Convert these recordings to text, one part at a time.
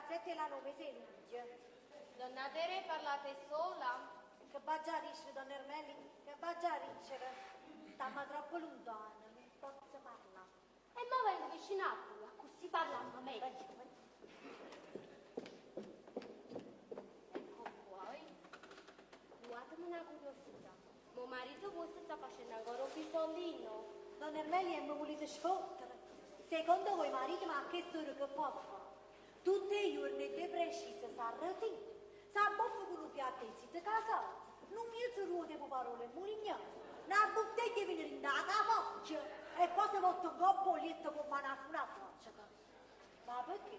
cazette 'e lana 'o mese 'e luglio. Donna Terè parlate sola? Che v'aggia dicere, donna Ermeli, che v'aggia dicere? Stammo troppo luntano, nun pozzo parlà. E mo vengo vicino a voi, accussì parlammo meglio. Ecco qua, oi. Guardami una curiosità. Mio marito vostro sta facendo ancora 'o pisolino? Donna Ermeli, e me vulite sfottere? Secondo voi marito ma a chest'ora che può fare? Tutte 'e juorne de preciso s'arretira, s'abboffa cu nu piatto 'e zite cu 'a salza, nu miezo ruoto 'e puparole e mulignane, na butteglia 'e vino dint' 'a capocchia e po' se votta 'ncopp' 'o lietto comm' 'a na funa froceta. Ma pecché?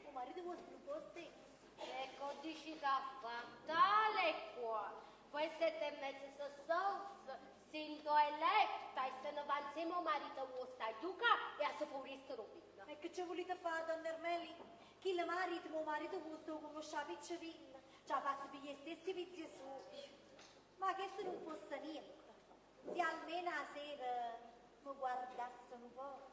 'O marito vuosto nun fa 'o stesso? E che 'o dicite a fa'? Tale e quale. Cu 'e sette e mezza se sose, s'intoeletta e se ne va 'nzieme 'o marito vuosto a jucà e a se fa 'o riesto d' 'o vino. E che ce vulite fa, donna Ermeli? Chillo marito, 'o marito vuosto 'o cunosce 'a piccerillo, ce ha fatto piglià 'e stessi vizie suoje. Ma chesto nun fosse niente. Si almeno 'a sera me guardasse nu poco,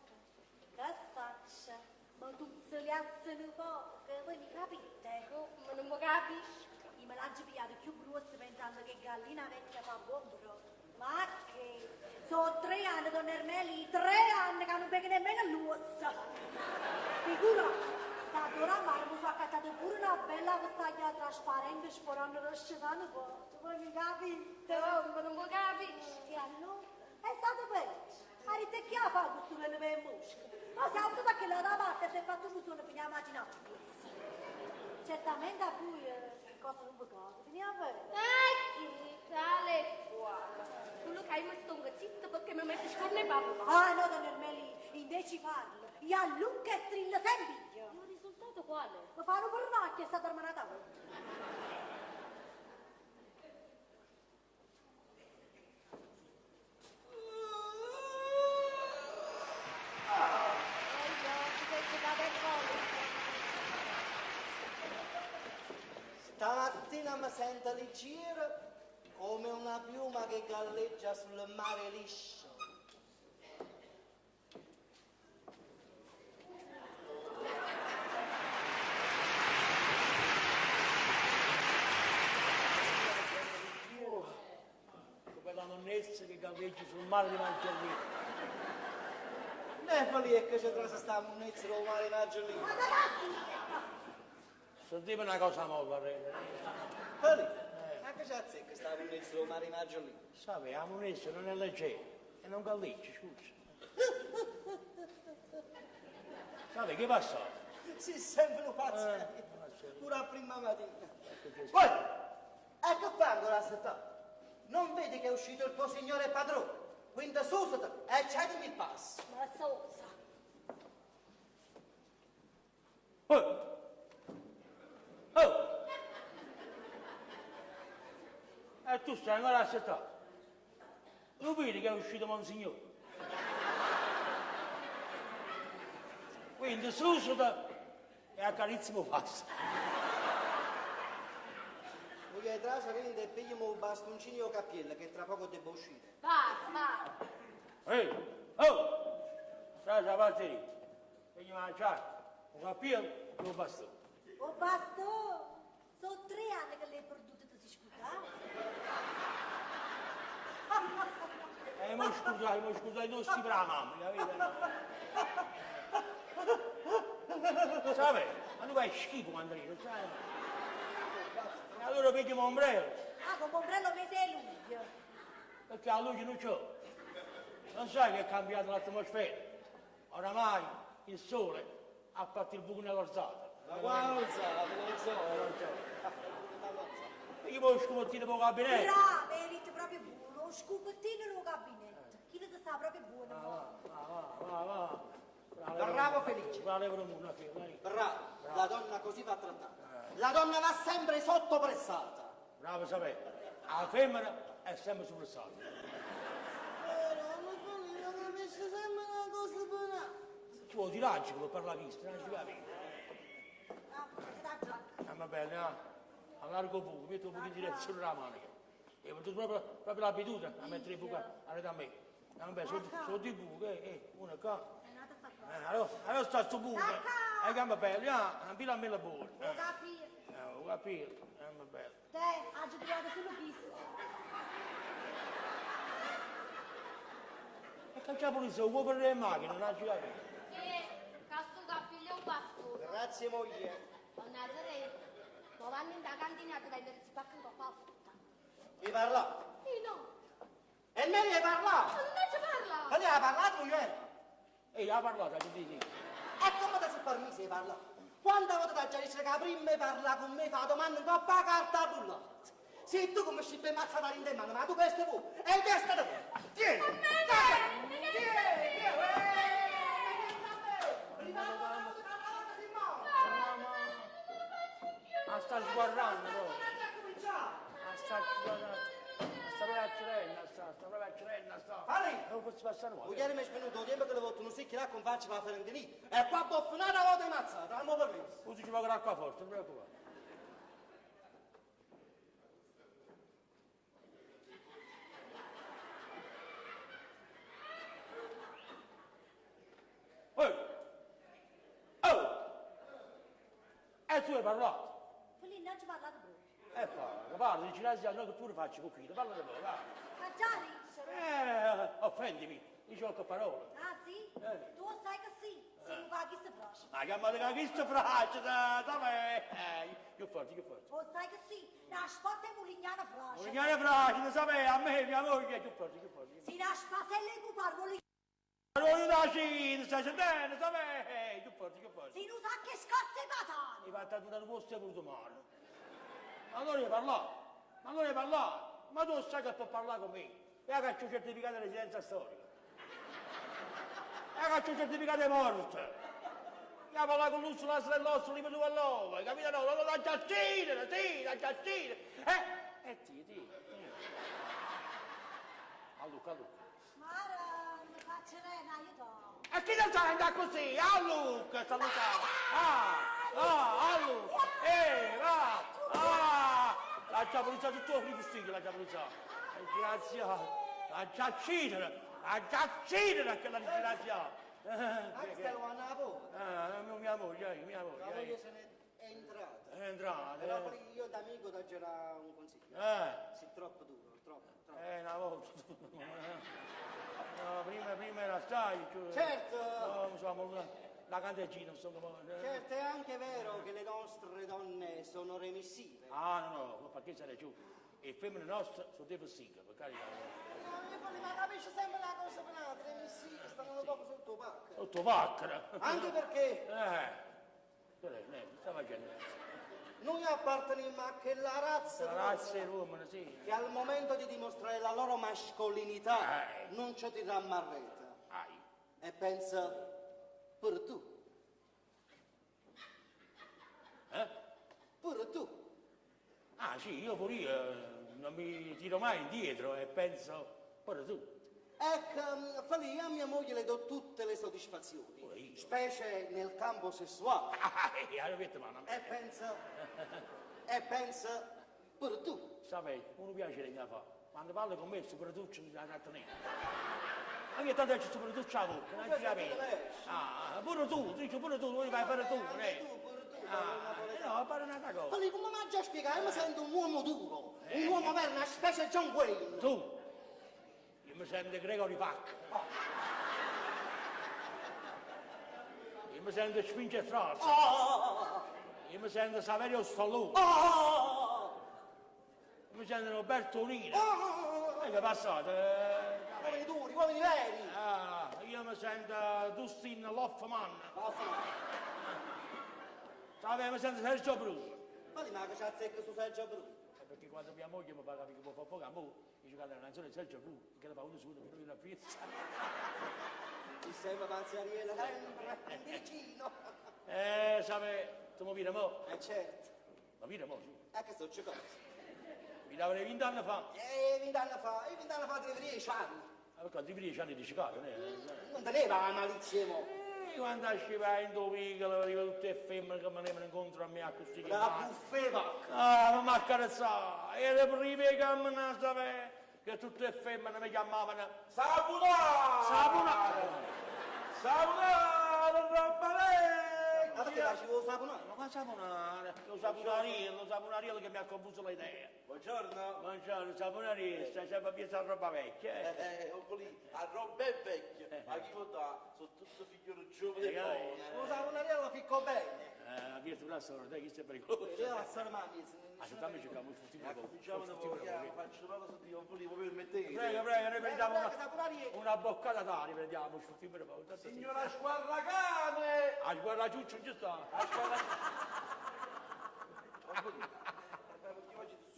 che saccio, me tuzzuliasse nu poco, voi mi capite? Come, nun me capisco? Io me l'aggio pigliato cchiù gruosso pensando che gallina vecchia fa buon brodo. Ma che? So' tre anni, donna Ermeli, tre anni che non veco nemmeno l'uosso. Figurate, da Dora Maar mi so' accattato pure una bella vestaglia trasparente sperando di scetà nu poco. Voi mi capite? Come, nun me capisco? E allora? È stato peggio. Ha detto chi 'a fa questo pelo per mosca. Ma si è avuto da chell'altra parte e si è fatto un suono fino a mattina appresso. Certamente a voi queste cose non vi capitano, è vero? E chi, tale e quale. Solo che io mi stongo zitta perché mi metto scorno 'e parlà. Ah no, donna Ermeli, invece parla, io allucco e strillo sempre io. E 'o risultato qual è? Mi fa nu pernacchio e sta terminata volta. Stamattina mi sento leggero come una piuma che galleggia sul mare liscio. Come la monnezza che galleggia sul mare di Margellina. Nefoli è che c'è trasa sta monnezza del mare di Margellina. Ma ragazzi! Sentime una cosa molla, Re. Feli, ma che c'è azzecca sta monnezza del mare di Margellina? Sai, la monnezza non è leggera e non galleggia, scusa. Sai che passa? Sì, sempre un pazzo. Pure a prima mattina. Poi, e che fa ancora a Non vedi che è uscito il tuo signore padrone? Quindi susati e cedimi il passo. Ma sosa. Oh! Oh! E tu stai ancora assettato? Non vedi che è uscito Monsignore? Quindi susati e accarezzami il passo. Voglio trasere e pigliamo un bastoncino e un cappiello che tra poco devo uscire. Va, va. Ehi, oh! Stai a parte lì. Pigliami la giacca, un cappiello e un bastone. Oh bastone! Sono tre anni che l'hai perduto, ti sei scusato? Ma scusate, ma scusate, non si brava mamma, capito? Sai, ma tu fai schifo quando ridi, sai? E allora pigliami l'ombrello, Ah, con l'ombrello mese e luglio. perché la luce non c'è. Non sai che è cambiata l'atmosfera. Oramai il sole ha fatto il buco nell'orzata. Ma qua non so, non so. Non so. Io voglio scopettino per il gabinetto. Brava, hai detto proprio buono, lo scopettino nel gabinetto. Chi ti sta proprio buono? Va, va, va, va. Bravo Felice. Bravo Felice. Bravo, la donna così va trattata. La donna va sempre sottopressata. Bravo sapete, la femmina è sempre soppressata. Però mi fa capisce sempre una cosa buona. Ci vuole tiraggio per parlare visto, non ci capito. Ah, la giacca. Ah, va bene, ah. Allargo buco, metto un pochino di direzione la manica. E ho proprio, proprio l'abitudine a mettere il buco a me. Ah, vabbè, sono, sono di buco, eh, eh, uno qua. È nata sta qua. Allora, allora sta sto buco. E gambe belle, ja, infila a me pure. Ho capito. Ho capito, gambe belle. Te, oggi trovato solo questo. E che c'è pulizia, vuoi per le macchine, non hai capito. Sì, che sto capito un bastone. Grazie moglie. Andate, ma vanno in da cantina a prendere si pacca un po' la frutta. Mi parla. Sì, no. E meglio di parlare. Ma non ci parla. Ma lei ha parlato, moglie? Ehi, ha parlato, ti dico. E come ti si permise di parlare? Quante volte ti ha già detto che prima di parlare con me fa domanda in coppa carta bullata? Se tu come sci ben mazzata in mano, ma tu questo vuoi? E questa te vuoi? Tieni! Tieni! Tieni! Ma sta sguarrando, però. Ma sta sguarrando. Sta proprio accedendo, sta, sta proprio accedendo, sta. Fai! Non posso passare nulla. Ieri mi è svenuto il tempo che le ho un secchio d'acqua in faccia per fare lì. E qua boffonata una volta mazzata, non mi permesso. Tu ci va con l'acqua forte, non ti preoccupare. Ehi! Oh! E tu hai parlato? Quelli non ci parlato proprio. E parla, parla, dici la no che pure faccio con qui, parla di voi, va. Ma già dice. Offendimi, dici qualche parola. Ah sì? Eh. Tu sai che sì, se non va chi si frascia. Ma chiamate che chi si fraccia, dove? Più forte, più forte. O sai che sì, la sporta è mulignana frascia. Mulignana fraccia, sapete, a me, mia moglie, più forte, più forte. Si la spasella e cupar, Allora da Cina, stai sentendo, sapete? Più forte, più forte. Si non sa che scorze patane. Mi fa tanto da posto e pure male. Ma allora hai parlato, ma allora hai parlato, ma tu sai che può parlare con me. E che c'ho il certificato di residenza storica. E che c'ho il certificato di morte. Io parlo con l'usso, la dell'osso, li vedo all'uovo, capito? No, no, la giacina, sì, la giacina. E ti, ti. A Luca, a Luca. Mara, mi faccio bene, aiuto. E chi lo sa andare così? A Luca, salutare. Ah, ah, a Luca. Va. Ah, la già pulizia tutto il rifustino, la già pulizia. Grazie. La già uccidere, la già uccidere che la disgrazia. Ma che stai lavando la bocca? Ah, mia moglie, mia La moglie. moglie se n'è entrata. È entrata. Però io da amico ti già un consiglio. Sei troppo duro, troppo, troppo. Una volta. No, prima era assai. Cioè, Certo. No, insomma, la candeggina, insomma. Certo, è anche vero che le nostre donne sono remissive. Ah, no, no, perché sarei giù. E femmine nostre sono depressive, per carità. No, io voglio, ma capisci sempre la cosa per l'altra, remissive, stanno poco sotto pacca. Sotto pacca. Anche perché... Sta facendo. Noi apparteniamo a quella razza La razza di uomini, sì. Che al momento di dimostrare la loro mascolinità non ci tirammo a rete. E pensa pure tu. Eh? Pure tu. Ah sì, io pure io non mi tiro mai indietro e penso pure tu. Ecco, Falì, a mia moglie le do tutte le soddisfazioni, specie nel campo sessuale. Ah, ma E pensa, e pensa pure tu. Sapete, uno piacere mi fa. Quando parla con me, soprattutto mi dà tenere. Anche tanto c'è soprattutto la bocca, non ci capito. Ah, pure tu, dici pure tu, vuoi fai pure tu, eh. Ah, no, pare un'altra cosa. Falì, come mi ha già spiegato, io mi sento un uomo duro, un uomo vero, una specie John Wayne. Tu? Io mi sento Gregory Pack. Io mi sento Spinge Strauss. Io mi sento Saverio Stallone. Io mi sento Roberto Nino. E che è passato? Uomini duri, uomini veri. Ah, io mi sento Dustin Hoffman. Saverio, mi sento Sergio Bruno. Ma di ma che c'ha azzecca su Sergio Bruno? Perché quando mia moglie mi fa capire che può fare poco, mo, dice che la canzone di Sergio Bruno, che la fa uno solo, per una pizza. Ti sembra pazzariella, sempre vicino. Sape, tu mi vedi mo? Certo. Ma vedi mo, su. Che sto giocando. Mi davano vent'anni fa. Vent'anni fa, io vent'anni fa tenevo 10 anni. Ma perché ti 10 anni di Chicago, eh? Non teneva la malizia mo. Quando usciva in due vicolo, arriva tutte le femmine che mi venivano incontro a me a così. La buffeva. Ah, ma mi accarezzava. E le prime che mi sapeva che tutte le femmine mi chiamavano Sapunà! Sapunà! Sapunà, roba Ma perché vecchia! Facevo saponare. Ma qua saponare? Lo saponariello, lo saponariello che mi ha confuso le idee. Buongiorno. Buongiorno, saponariello, stai sempre a a roba vecchia. Eh. Eh, oh, lì, a roba è vecchia, ma chi può dare? Sono tutto figlio giovane e Eh, buono. Lo saponariello ficco bene. Eh, via sulla storia, dai, chi sei pericoloso. Io la sono mia. Aspettate, cerchiamo un Eh, Cominciamo da voi, faccio una cosa di non volevo permettete. Prego, prego, noi prendiamo Prego, una, saponariello. una boccata d'aria, prendiamo, ci per volta. Signora Squarracane! A sguarda ciuccio non ci sta.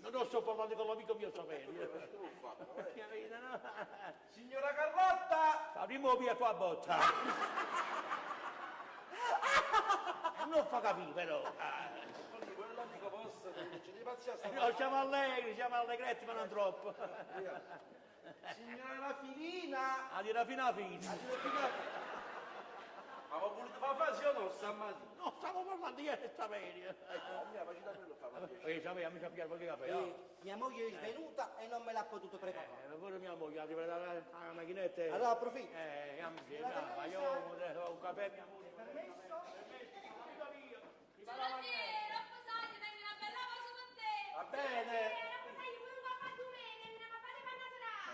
Non lo sto parlando con l'amico mio Saverio. Signora Carlotta! Aprimo via qua botta. Non fa capire però. Quello posso, ci devi pazzia No, siamo allegri, siamo allegretti, ma non troppo. Signora Filina! A dire fino alla fine. Ma ma volete fare fare sì o no stamattina? No, stavo parlando io e Saverio. Mia, ma ci da quello fa piacere. Eh, Saverio, mi sa pigliare qualche caffè. no? Mia moglie è svenuta e non me l'ha potuto preparare. Eh, pure mia moglie ha preparato la macchinetta. Allora approfitto. Eh, andiamo insieme, ma io un caffè mia moglie. Permesso? Giornaliero, posate, tengo una bella cosa per te. Va bene! Giornaliero, posate pure papà domenica, una papà di panna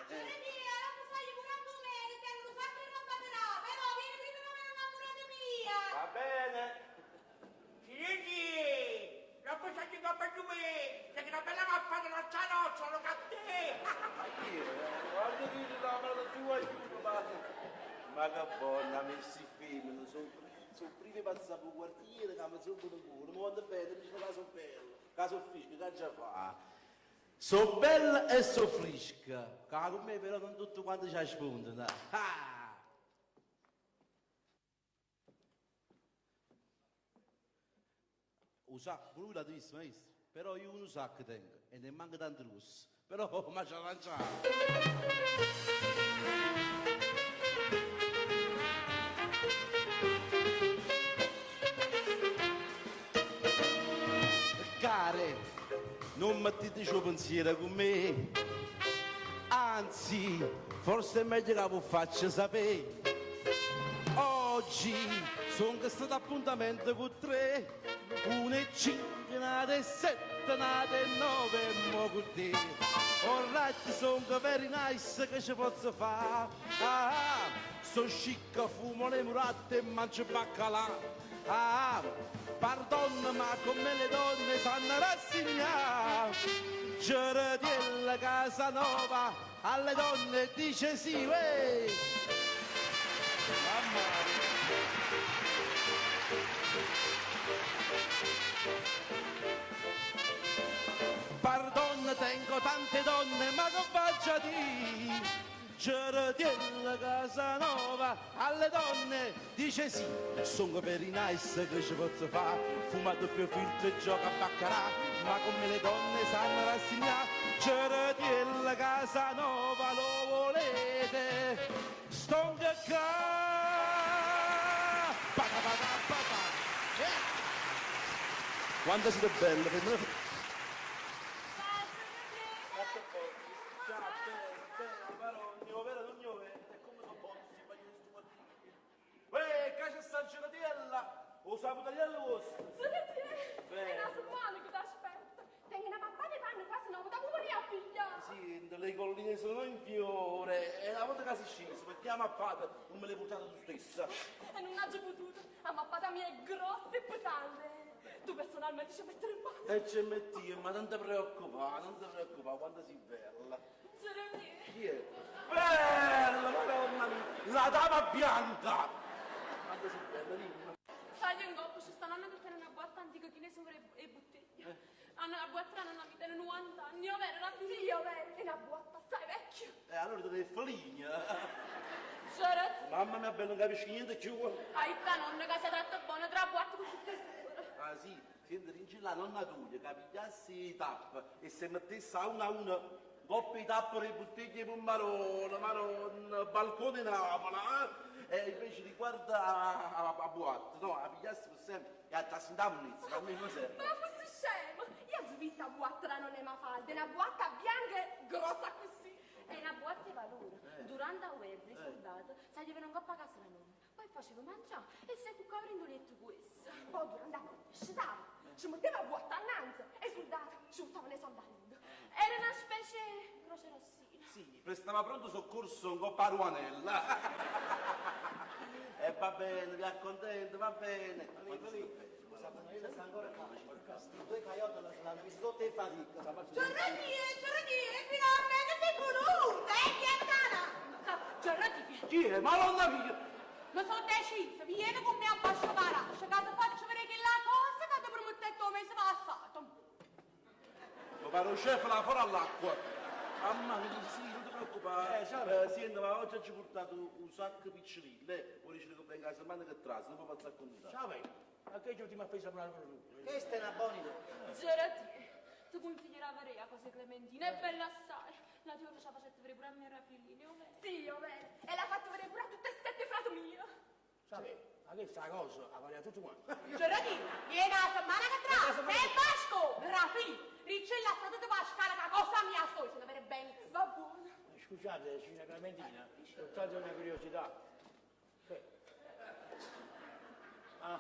Giornaliero, posate pure a domenica, tengo un sacco di roba da però vieni prima che me innamorata mia. Va bene! Signori, non possiamo che per me, c'è una bella mappa della sono cattivo. Ma chi è? Guarda che la mano tua aiuto, ma... Ma che buona, messi femmine, sono sono prime passate per quartiere che mi sono il culo, ma quando vedo mi dicono che sono bella, che sono fresca, che già fa? Sono bella e sono fresca, che con me però non tutto quanto ci spuntano. Ah! Un sacco, lui l'ha visto, maestro, però io un sacco tengo e ne manca tanto russo, però ma ci arrangiamo. Care, non mettete il pensiero con me, anzi, forse è meglio che vi faccia sapere. Oggi sono stato appuntamento con tre, 1 e 5, una e 7, una e 9, e mo con te. Alright, sono very nice che ci posso fare. Ah, sono scicca, fumo le muratte e mangio baccalà. Ah, pardon, ma come le donne sanno rassegnare. C'era della casa nova, alle donne dice sì, uè. Mamma Pardon, tengo tante donne, ma che faccia di? C'era della casa nova, alle donne dice sì, sono per i nice che ci posso fare, fuma doppio filtro e gioca a baccarà, ma come le donne sanno rassegnare, c'era della casa nova, lo volete? Stonga qua! Pa, pa, pa, pa, pa. Eh. Quanto siete belle, per me... Ciao, bella, bella, però non ne vero, non ne vero, è come sono buoni questi bagni di sto quartiere. Uè, che c'è sta gelatiella? O saputariello vostro? È una settimana che ti aspetto. Tengo una papà di panno quasi nuova, da come a pigliare? Sì, le colline sono in fiore, e la volta che si scese, perché la mappata non me l'hai portata tu stessa. E non ho potuto. La mappata mia è grossa e pesante. Tu personalmente ci mettere in mano. E ci metti, ma non ti preoccupare, non ti preoccupare, quanto sei bella. Geremia. Chi è? Bella, madonna mia! La dama bianca! Quanto sei bella, dimmi. Sai, in coppa c'è sta nonna che tiene una botta antica che ne sopra e bottiglie. Hanno una botta la nonna mi tiene 90 anni, io vero, la zia, vero. È una botta, sai, vecchio. E allora te devi feligna. Gerard, Mamma mia, bella, non capisci niente più. ai ta nonna che si tratta buona tra botte con tutte le sore. Ah sì, senti, rinci la nonna tua che pigliassi i tappi e se mettesse a una a una coppia i tappi le bottiglie di Maronna, Maronna, balcone Napoli, eh? E invece di guarda a, a, a boatta, no, a pigliassi per sempre e a tassindava un inizio, a me non serve. Ma fosse scemo! Io ho visto la botta la nonna Mafalda, è una botta bianca e grossa così. È una botta di valore. Durante la guerra, i soldati salivano in coppa a casa la nonna. faceva mangià e se cuccava dint' 'o lietto cu essa. Po' durante 'a notte scetava, ce metteva 'a buatta annanze e 'e suldate ce vuttavano 'e solde 'a dinto. Era na specie 'e Croce Rossina. Sì, prestava pronto soccorso 'ncoppa 'a Ruanella. E va bene, vi accontento, va bene. Felì, Felì, 'o Saponarella sta ancora ccà. Sti due caiotole se l'hanno mise sotto 'e fatica. Giornatiè, giornatiè, finalmente sei venuta, eh, chiamala! Giornatiè. Chi è? Madonna mia! Me so' decisa, vieni con me abbascio 'o garage, ca te faccio vedere chella cosa ca te promettette 'o mese passato. Mi pare 'o chef là fora all'acqua. Mamma mia, sì, non ti preoccupare. Eh, siente, ma oggi aggio purtato 'o sacco piccerillo, eh. Vuol dicere che vengo 'a settimana che trase, non mi faccio accontentare. Ciao, beh, ma che ci ultima spesa per tu? Questa è una buona idea. Gerardì, ti consiglierò a vedere 'a cosa 'e Clementina, è bella assai. L'ati vote ce 'a facette vedere pure a me e Raffaellino, è 'o vero? Sì, è 'o vero. E l'ha fatto vedere pure a tutte e sette frate mio. Sapè, ma chesta 'a cosa 'a parla tutti quanti. Gerardì, viene 'a settimana che trase, è Pasco! Rafì, diccella a frate Pascale che 'a cosa mia soia se ne vede benissimo. Va buono. Scusate, signora Clementina, soltanto una curiosità. Beh, ma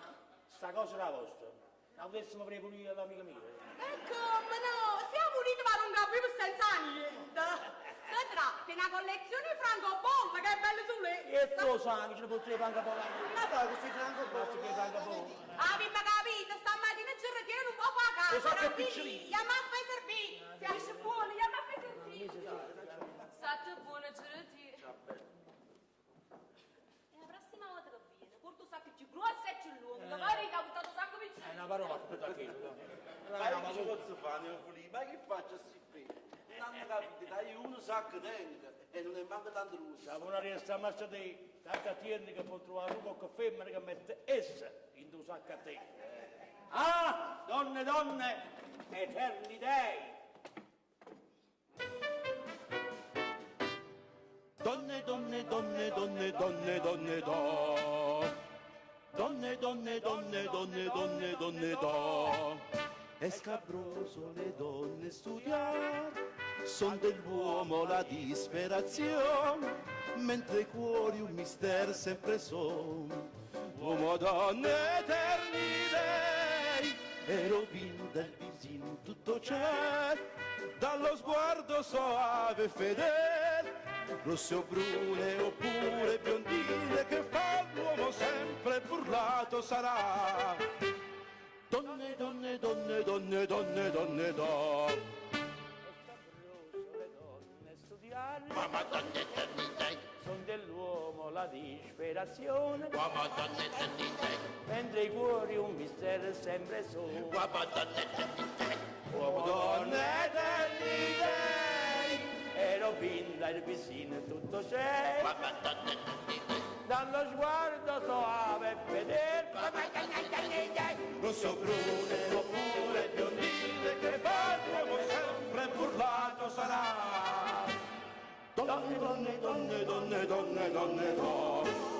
sta cosa era vostra, la potessimo avere pure io all'amica mia? E come no? Siamo uniti ma non capiamo senza niente. Si tratta di una collezione di francobolli che è bello sulle. E tu sai che ce ne potrei francobolli? Ma fa questi francobolli? Ma che francobolli? Avete capito? Stamattina il giardiniere non può fare Lo casa. so che è Raffi, piccolino. Chiama a fare servizio. Siamo buoni, chiama a fare servizio. State buona, giardiniere. E la prossima volta che viene, porto un sacco più grosso e più lungo. Magari che ha buttato un sacco più È una parola tutta chiedo. Ma io che ci posso fare, ne voglio, ma che faccio a sti figli? Non hanno capito, dai uno sacco dentro e non è manco tanto russo. La buona resta massa te, tanta tieni che può trovare un che femmina che mette essa in tu sacco a te. Ah, donne, donne, eterni dei! Donne, donne, donne, donne, donne, donne, do. Donne, donne, donne, donne, donne, donne, do. È scabroso le donne studiar, son dell'uomo la disperazione, mentre i cuori un mister sempre son. Uomo, donne, eterni dei, e rovin del visin tutto c'è, dallo sguardo soave e fedele, rosse o brune oppure biondine, che fa l'uomo sempre burlato sarà. Donne, donne, donne, donne, donne, donne, do. Le donne studiare son dell'uomo la disperazione mentre i cuori un mistero sempre sono Uomo, donne, eterni dei, e rovina il vicino tutto c'è dallo sguardo soave e fedele rosso o brune oppure biondine, che fa l'uomo sempre burlato sarà. Donne, donne, donne, donne, donne, donne, donne.